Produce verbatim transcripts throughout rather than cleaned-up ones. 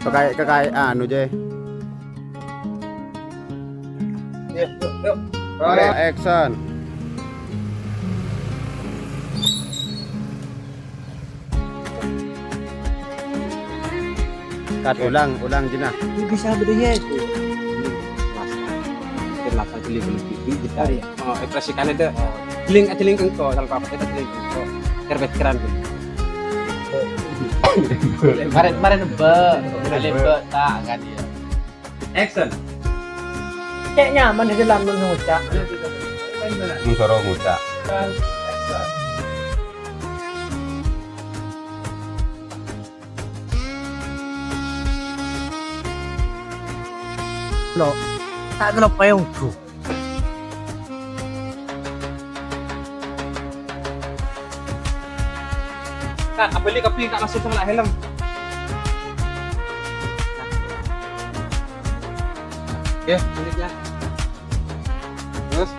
Kayak, kayak anu, Jay. Yuk, yuk, yuk. Oke, action. Cut, ulang, ulang, Jina. Ini bisa beda ya itu. Mas, mungkin langsung aja lebih lebih kita ya. Oh, ekspresikan itu. Link aja link engko, salah apa kita link engko. Terpikir pikiran. Maren, maren, Mbak. Kali, Mbak, tak kan ya. Action. Cek nyaman di dalam lu ngucap. Mun soro ngucap. Lo, tak kelop payung tuh. Kak, abali, abali, Kak, langsung kena helm. Oke, lanjut ya. Terus.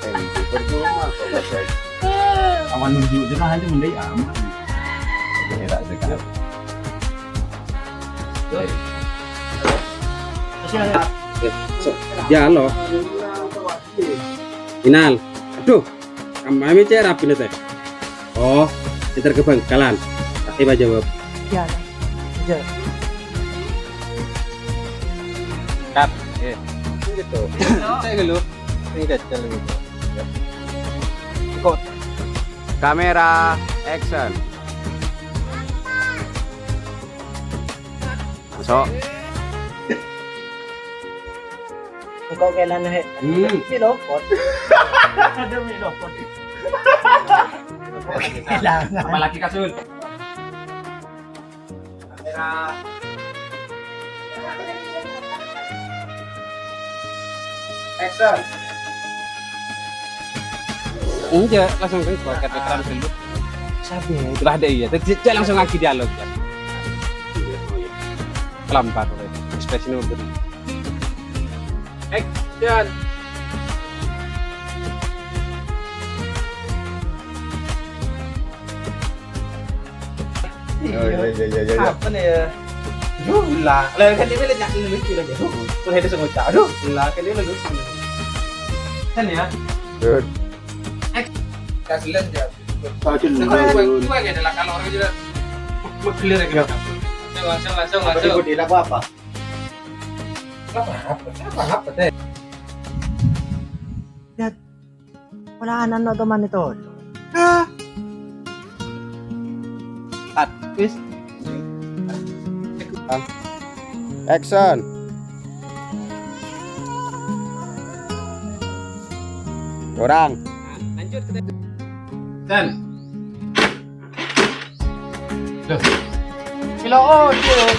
Eh, itu percuma kalau saya. Awan nunjuk aja lah, aja mending aman. Oke, tak dekat. Eh, so, ya lo. Inal. Aduh. Kami cek rapi nih teh. Oh, ntar kebangkalan. Tapi jawab. Iya, iya. Cut. Eh. Gitu. Cek dulu. Ini kecil gitu. Kok. Kamera, action. Masuk. Engko' kelana he. Hmm. Mi lopot. Ada mi lopot. Apalagi kasul. Kamera. Action. Enggak, langsung kan buat kata terang dulu. Sabi. Lah deh iya, jadi dia langsung lagi dialog ya. Kelampat, ekspresi nomor. Action. Oh, iya, iya, iya, iya, iya. Apa nih ya? Aduh, lah. Lah, kan dia lihat nyak lucu lagi. Aduh, terus ada semua. Aduh, lah, kan dia lucu. Kan ya? Good. Eh, gak jelas dia. Gak jelas. Coba, coba aja lah kalau orang jelas. Berkelir ya. Langsung, langsung, langsung, langsung. Apa? Apa? Apa? Apa? Apa teh? Lihat. Pola anak no teman itu. Hah? Cut, wis. Action. Orang. Lanjut ke Loh. Kilo ojek.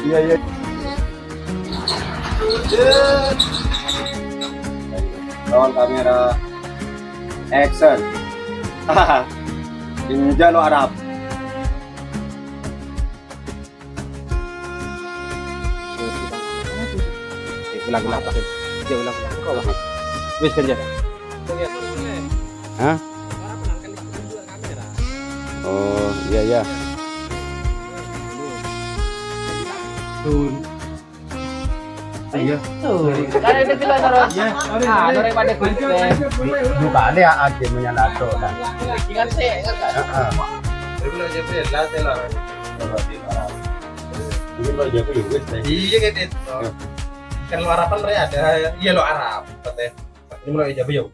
Iya, iya. Roll kamera. Action. Inja lo Arab. Eh, ulang, ulang. Ya, ulang, ulang. Kok, Bang? Wis, ganjar. Hah? Oh, iya, iya. Tun. Iya. Tuh. Kan itu kita terus. Iya, sorry, ah, sorry. Sorry, pada lanjut, gunting. Lanjut, mulai, ulang. Bukan ya, aja menyala tuh, kan. Ingat sih, ingat kan? Heeh. Jadi, lo aja, Bel, latih lah. Ini lo aja, Bel, wis, deh. Iya, kan itu. Ya. Kan lo harapan, Re, ada. Iya, lo harap, katanya. Ini lo aja, Bel.